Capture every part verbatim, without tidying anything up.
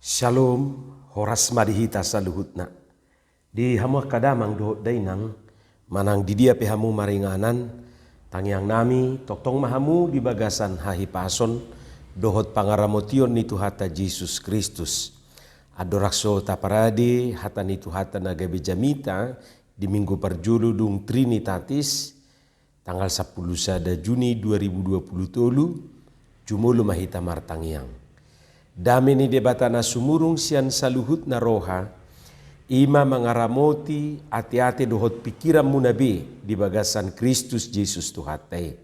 Syalom, horas ma di hita saluhutna. Di hamu angka damang dohot dainang, manang di dia pe hamu maringanan, tangiang nami, tongtong ma hamu di bagasan hahipason dohot pangaramotion ni Tuhanta Jesus Kristus. Andorang so taparade hata ni Tuhanta na gabe jamita di minggu parjolo dung Trinitatis, tanggal sampulu sada Juni dua ribu dua pulu tolu, jumolo ma hita martangiang. Dame ni Debata na sumurung sian saluhutna roha, i ma mangaramoti ateate dohot pingkiranmuna be di bagasan Kristus Jesus Tuhanta i.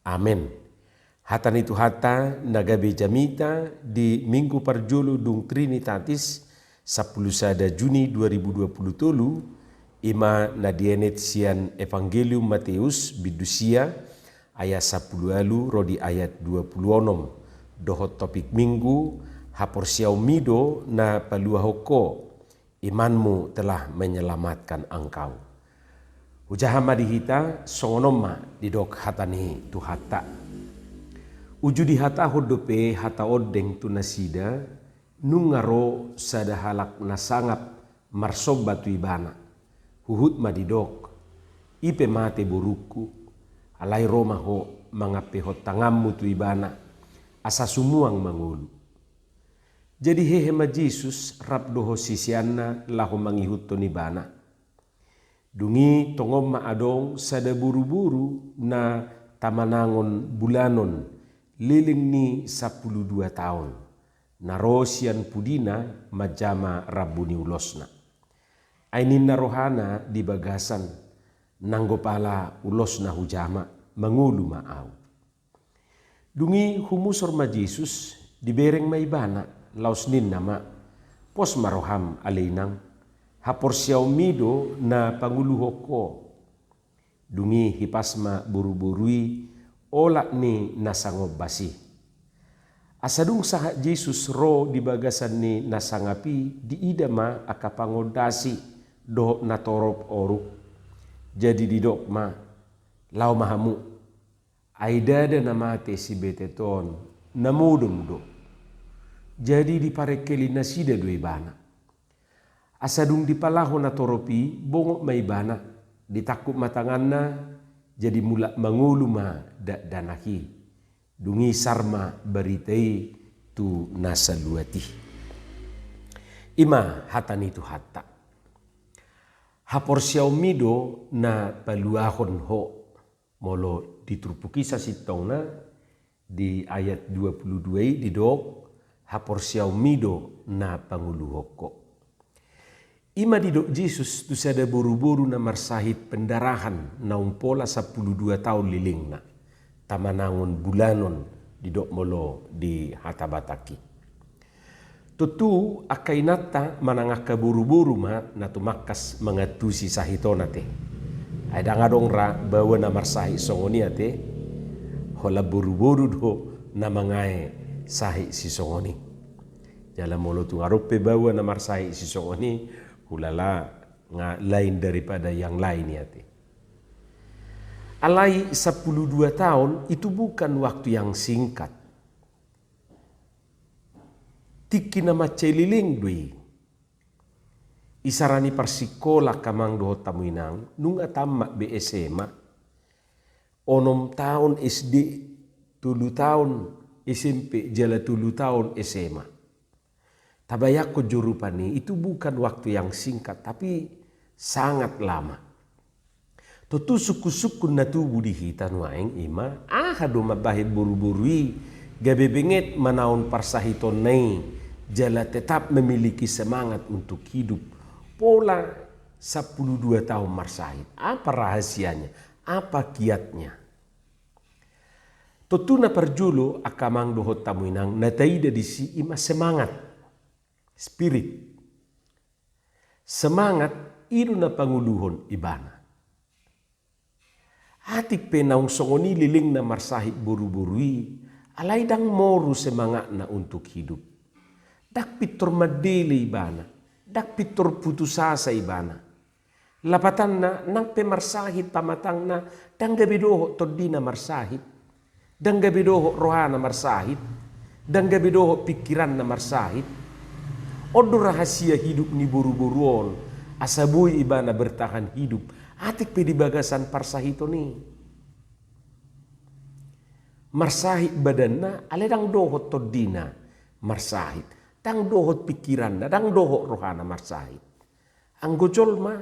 Amen. Hata ni Tuhanta na gabe jamita di minggu parjolo dung Trinitatis, sampulu sada Juni dua ribu dua pulu tolu, i ma na dienet sian Evangelium Mateus, bindu sia, ayat sampulu ualu ro di ayat dua pulu onom, dohot topik minggu, haporseaonmi do na paluahon ho, imanmu telah menyelamatkan engkau. Hujaha ma di hita, songon on ma didok hata ni Tuhanta. Uju dihatahon dope hata ondeng tu nasida, nunga ro sada halak na sangap marsomba tu ibana. Huhut ma didok, i pe mate borungku, alai ro ma ho mangampehon tanganmu tu ibana, asa sumuang mangolu. Jadi hehe ma Jesus rap dohot siseanna laho mangihuthon ibana. Dung i tongon ma adong sada boruboru na tamanangon bulanon leleng ni sampulu dua taon, na ro sian pudina manjama rambu ni ulosna. Ai ninna rohana di bagasan, nanggo pala ulosna hujama, mangolu ma au. Dung i humusor ma Jesus, dibereng ma ibana, laos ninna ma, pos ma roham ale inang, haporseaonmi do na pangoluhon ho. Dung i hipas ma boruboru i, olat ni na sangombas i. Asa dung sahat Jesus ro di bagasan ni na sangap i, diida ma angka pangondasi dohot na torop oruk. Jadi didok ma, lao ma hamu. Ai ndada na mate si betet on, na modom do. Jadi diparengkeli nasida do ibana. Asa dung dipalaho na torop i, bongot ma ibana, ditangkup ma tanganna, jadi mulak mangolu ma dakdanak i. Dung i sar ma barita i tu na saluat i. I ma hata ni Tuhanta. Haporseaonmi do na paluahon ho. Molo di turpuk i sasintongna, di ayat dua pulu dua i didok, haporseaonmi do na pangoluhon ho. I ma didok Jesus tu sada boruboru na marsahit pendarahan naung pola sampulu dua taon lelengna, tamanangon bulanon didok molo di hata Batak i. Tontu angka inanta manang angka boruboru ma na tumangkas mangantusi sahit on ate. Ai ndang adong ra baoa na marsahit songon i ate, holan boruboru do na mangae sahit sisongon i. Jala molo tung adong pe baoa na marsahit sisongon i, hulala nga lain daripada yang lain i ate. Alai sampulu dua taon itu bukan waktu yang singkat. Tingki na mansai leleng do i. Isarani parsikola angka amang dohot hamu inang, nunga tamat be S M A. Onom taon S D, tolu taon S M P, jala tolu taon S M A. Tabayangkon jo rupani, itu bukan waktu yang singkat, tapi sangat lama. Tontu sungkun-sungkun na tubu di hita nuaeng i ma, aha do mambahen boruboru i gabe benget manaon parsahitonna i, jala tetap memiliki semangat untuk hidup pola sampulu dua taon marsahit. Apa rahasianya? Apa kiatnya? Tontu na parjolo angka amang dohot hamu inang, na taida disi i ma semangat, spirit. Semangat i do na pangoluhon ibana. Atik pe naung songon i lelengna marsahit boruboru i, alai ndang moru semangatna untuk hidup. Ndang pintor mandele ibana, ndang pintor putus asa ibana. Lapatanna, nang pe marsahit pamatangna, ndang gabe dohot tondina marsahit. Ndang gabe dohot rohana marsahit, ndang gabe dohot pingkiranna marsahit. On do rahasia hidup ni boru-boru on, asa boi ibana bertahan hidup, atik pe di bagasan parsahiton i. Marsahit badanna, alai ndang dohot tondina marsahit. Ndang dohot pikiranna, ndang dohot rohana marsahit. Anggo jolma,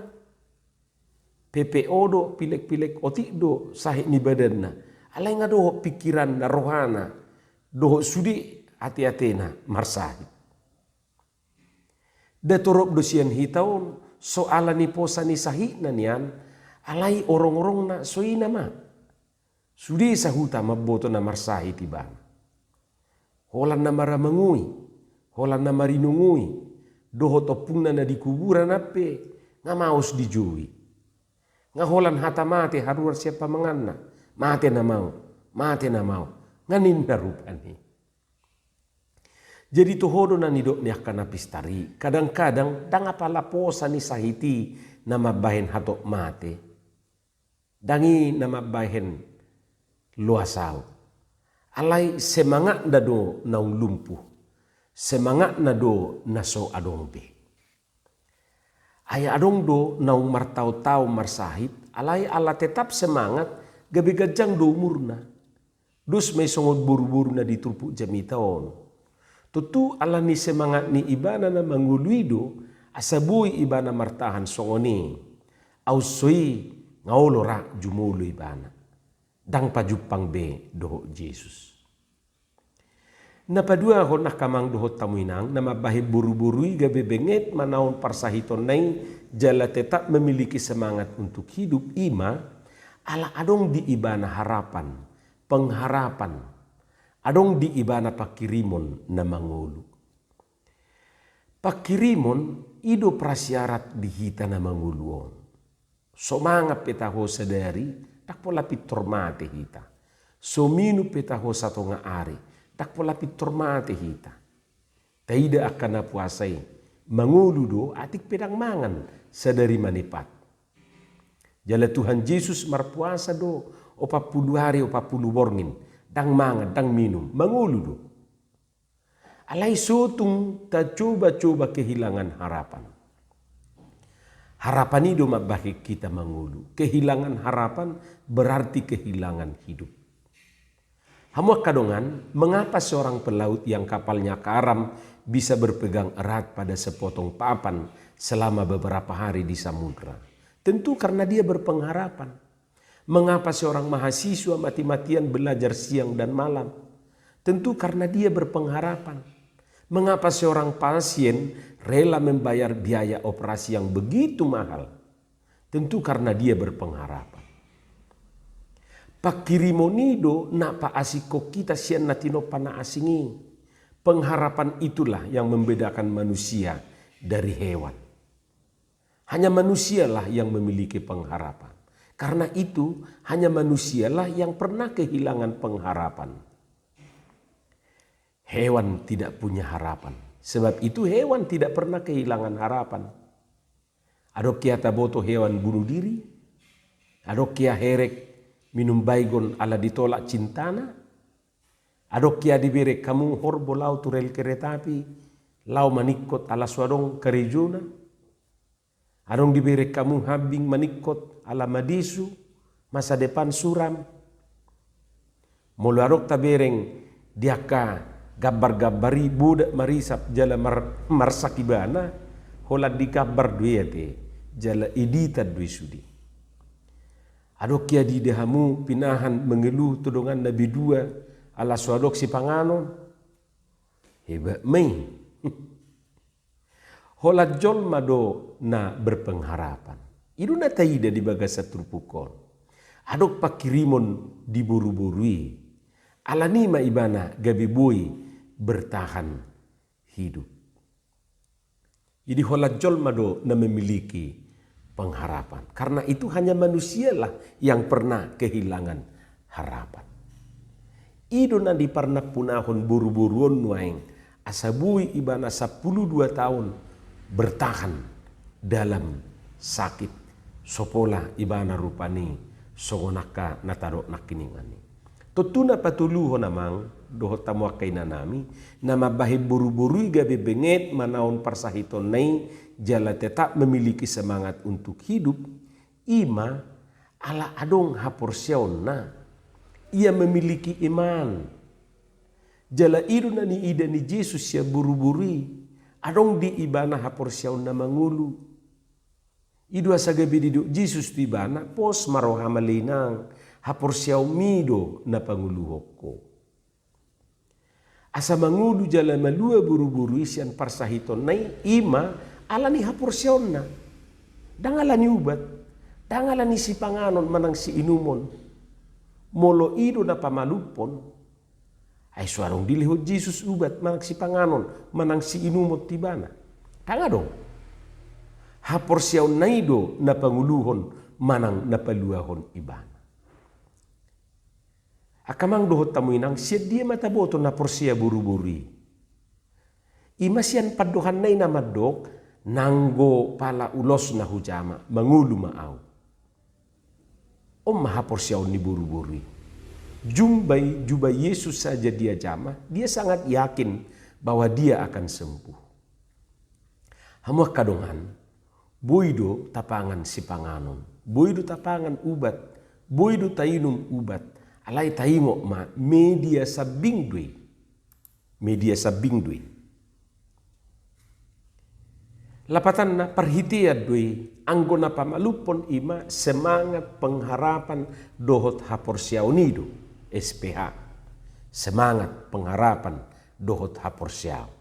P P O do, pilek-pilek otik do sahit ni badanna. Alai nga dohot pikiranna, rohana, dohot sude ate-atena marsahit. Nda torop do sian hita on, so ala ni posa ni sahitna nian, alai orong-orongna so i nama. Sude sahuta mamboto na marsahit ibana. Holan na maramangui, holan na marinungui, dohot ompungna na di kuburan an pe nga maos dijou i. Nga holan hata mate haruar sian pamanganna, "Mate nama au, mate nama au," nga ninna rupani. Jadi toho do na nidok ni angka na pistar i, kadang-kadang ndang apala posa ni sahit i na mambahen hatop mate. Ndang i na mambahen loas au. Alai semangatna do naung lumpuh. Semangatna do na so adong be. Ai adong do naung martaon-taon marsahit, alai ala tetap semangat, gabe ganjang do umurna. Dos ma i songon boru-boru na di turpuk jamita on. Tontu ala ni semangat ni ibana na mangolu i do, asa boi ibana martahan songon i. Aut so i, nga olo ra jumolo ibana. Ndang pajumpang be dohot Jesus. Na paduahon angka amang dohot hamu inang, na mambahen boru-boru i gabe benget manaon parsahitonna i, jala tetap memiliki semangat untuk hidup, i ma, ala adong di ibana harapan, pengharapan, adong di ibana pangkirimon na mangolu. Pangkirimon i do prasyarat di hita na mangolu on. So mangan pe taho sadari, ndang pola pintor mate hita. So minum pe taho satonga ari, ndang pola pintor mate hita. Taida angka na puasa i, mangolu do atik pe ndang mangan sadari manipat. Jala Tuhan Jesus marpuasa do opat pulu ari, opat pulu borngin, ndang mangan, ndang minum, mangolu do. Alai so tung tacoba-coba kehilangan harapan. Harapan i do mambahen hita mangolu. Kehilangan harapan berarti kehilangan hidup. Hamu angka dongan, mengapa seorang pelaut yang kapalnya karam bisa berpegang erat pada sepotong papan selama beberapa hari di samudra? Tentu karena dia berpengharapan. Mengapa seorang mahasiswa mati-matian belajar siang dan malam? Tentu karena dia berpengharapan. Mengapa seorang pasien rela membayar biaya operasi yang begitu mahal? Tentu karena dia berpengharapan. Pangkirimon i do na paasingkon hita sian na tinompa na asing i. Pengharapan itulah yang membedakan manusia dari hewan. Hanya manusialah yang memiliki pengharapan. Karena itu, hanya manusialah yang pernah kehilangan pengharapan. Hewan tidak punya harapan. Sebab itu hewan tidak pernah kehilangan harapan. Adong hea taboto hewan bunuh diri? Adong hea herek minum Baygon ala ditolak cintana? Adong hea dibereng hamu horbo laho tu rel kereta api, laho maningkot ala so adong karejona? Adong dibereng hamu hambing maningkot ala madesu, masa depan suram? Molo adong tabereng di angka gambar-gambar i bodat marisap jala mar-, marsak ibana, holan digambar do i ate, jala editan do i sude. Adong hea diida hamu pinahan mengeluh tu donganna be dua, ala so adong sipanganon? Hebat ma i. Holan jolma do na berpengharapan. I do na taida di bagasan turpuk on. Adong pangkirimon di boru-boru i. Alani i ma ibana gabe boi bertahan hidup. Jadi holan jolma do na memiliki pengharapan. Karena itu hanya manusialah yang pernah kehilangan harapan. I do na diparnampunahon boru-boru on nuaeng, asa boi ibana sampulu dua taon bertahan dalam sakit. So pola ibana rupani songon angka na tadok nangkiningan i. Tontu na patoluhon amang dohot hamu angka inanami, na mambahen boruboru i gabe benget manaon parsahitonna i jala tetap memiliki semangat untuk hidup, i ma ala adong haporseaonna. Ia memiliki iman. Jala i do na niida ni Jesus sian boruboru i, adong di ibana haporseaon na mangolu. I do asa gabe didok Jesus tu ibana, pos ma roham ale inang, haporseaonmi do na pangoluhon ho. Asa mangolu jala malua boruboru i sian parsahitonna i, i ma ala ni haporseaonna. Ndang ala ni ubat, ndang ala ni sipanganon manang siinumon. Molo i do na pamalumhon, ai so adong dilehon Jesus ubat manang sipanganon manang siinumon tu ibana. Ndang adong. Haporseaonna i do na pangoluhon manang na paluahon ibana. Angka amang dohot hamu inang, sian dia ma taboto na porsea boruboru i? I ma sian pandohanna i na mandok, nanggo pala ulosna hujama, mangolu ma ahu. On ma haporseaon ni boruboru i. Jumbai, jumbai Jesus saja dia jamah, dia sangat yakin bahwa dia akan sembuh. Hamu angka dongan, boi do tapangan sipanganon, boi do tapangan ubat, boi do tainum ubat, alai taingot ma, media sambing do i. Media sambing do i. Lapatanna, parhitean do i, anggo na pamalumhon i ma semangat pengharapan dohot haporseaon i do, S P H. Semangat pengharapan dohot haporseaon.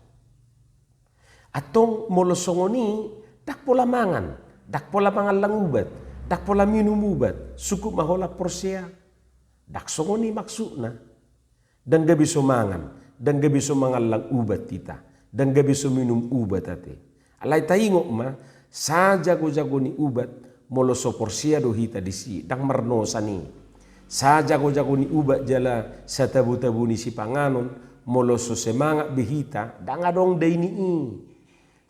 Antong molo songon i, ndang pola mangan, ndang pola mangallang ubat, ndang pola minum ubat, sungkun ma holan porsea. Ndang songon i maksudna. Ndang gabe so mangan, ndang gabe so mangallang ubat hita, ndang gabe so minum ubat ate. Alai taingot ma, sajagojago ni ubat, molo so porsea do hita disi, ndang marnosan i. Sajagojago ni ubat jala satabutabu ni sipanganon, molo so semangat be hita, ndang adong daini i.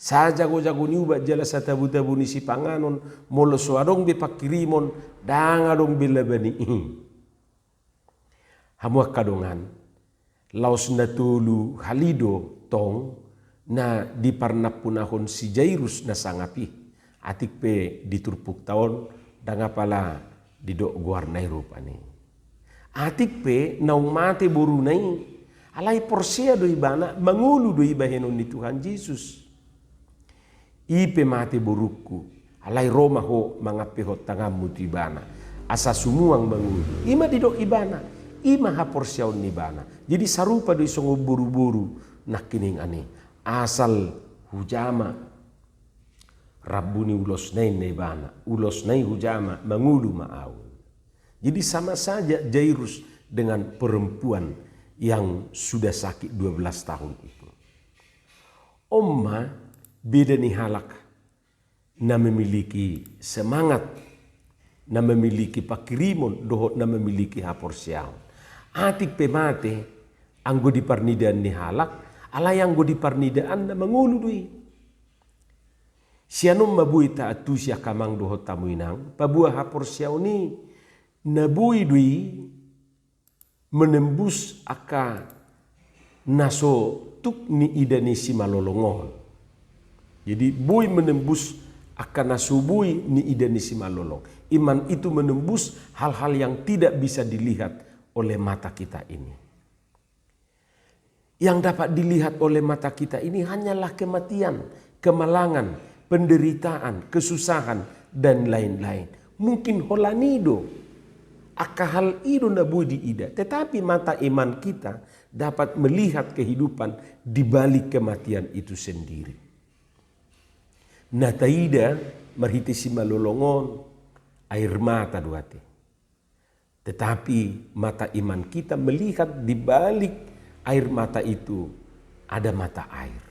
Sajagojago ni ubat jala satabutabu ni sipanganon, molo so adong be pangkirimon, ndang adong be laba ni i. Hamu angka dongan, laos na tolu hali do tong na diparnampunahon si Jairus na sangap i, atik pe di turpukta on ndang apala didok goarna i rupani. Atik pe naung mate boruna i, alai porsea do ibana, mangolu do i bahenon ni Tuhan Jesus. I pe mate borungku, alai ro ma ho mangampehon tanganmu tu ibana, asa sumuang mangolu. I ma didok ibana, i ma haporseaon ni ibana. Jadi sarupa do i songon boruboru nangkiningan i. Asal hujama rambu ni ulosna i ninna ibana, ulosna i hujama, mangolu ma ahu. Jadi sama saja Jairus dengan perempuan yang sudah sakit dua belas tahun itu. On ma beda ni halak na memiliki semangat, na memiliki pangkirimon, dohot na memiliki haporseaon. Atik pe mate, anggo di parnidaan ni halak, alai anggo di parnidaan na mangolu do i. Sian on ma boi taantusi angka amang dohot hamu inang, paboa haporseaon i na boi do i menembus angka na so tuk niida ni simalolong on. Jadi boi menembus angka na so boi niida ni simalolong. Iman itu menembus hal-hal yang tidak bisa dilihat oleh mata kita ini. Yang dapat dilihat oleh mata kita ini hanyalah kematian, kemalangan, penderitaan, kesusahan, dan lain-lain. Mungkin holan i do, angka hal i do na boi diida, tetapi mata iman kita dapat melihat kehidupan di balik kematian itu sendiri. Na taida marhite simalolong on, air mata do ate. Tetapi mata iman kita melihat di balik air mata itu ada mata air.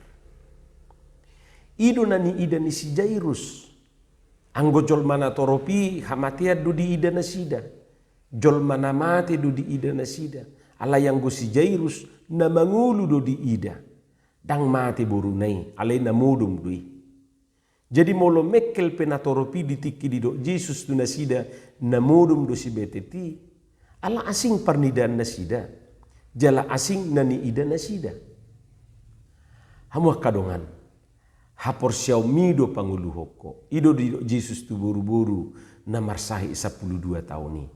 I do na niida ni si Jairus. Anggo jolma na torop i hamatean do diida nasida. Jolma na mate do diida nasida. Alai anggo si Jairus na mangolu do diida. Ndang mate boruna i, alai na modom do i. Jadi molo mengkel pe na torop i di tingki didok Jesus tu nasida na modom do si betet i, Ala asing parnidaan nasida, jala asing na niida nasida. Hamu angka dongan, haporseaonmi do pangoluhon ho. I do didok Jesus tu boruboru na marsahit sampulu dua taon i.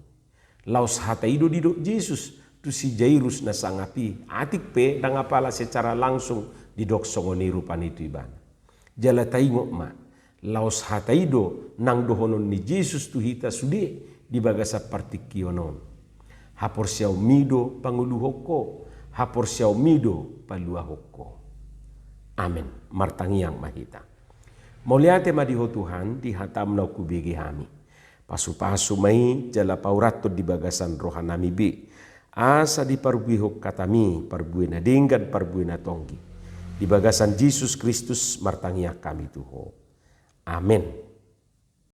Laos hata i do didok Jesus tu si Jairus na sangap i, atik pe ndang apala secara langsung didok songon i rupani tu ibana. Jala taingot ma, laos hata i do nang dohonon ni Jesus tu hita sude di bagasan partingkian on. Haporseaonmi do pangoluhon ho, haporseaonmi do paluahon ho. Amen. Martangiang ma hita. Mauliate ma di Ho Tuhan, di hataM naung hubege hami. Pasupasu ma i jala paurathon di bagasan rohanami be, asa diparbuehon hataMi parbue na denggan, parbue na tonggi. Di bagasan Jesus Kristus martangiang hami tu Ho. Amen.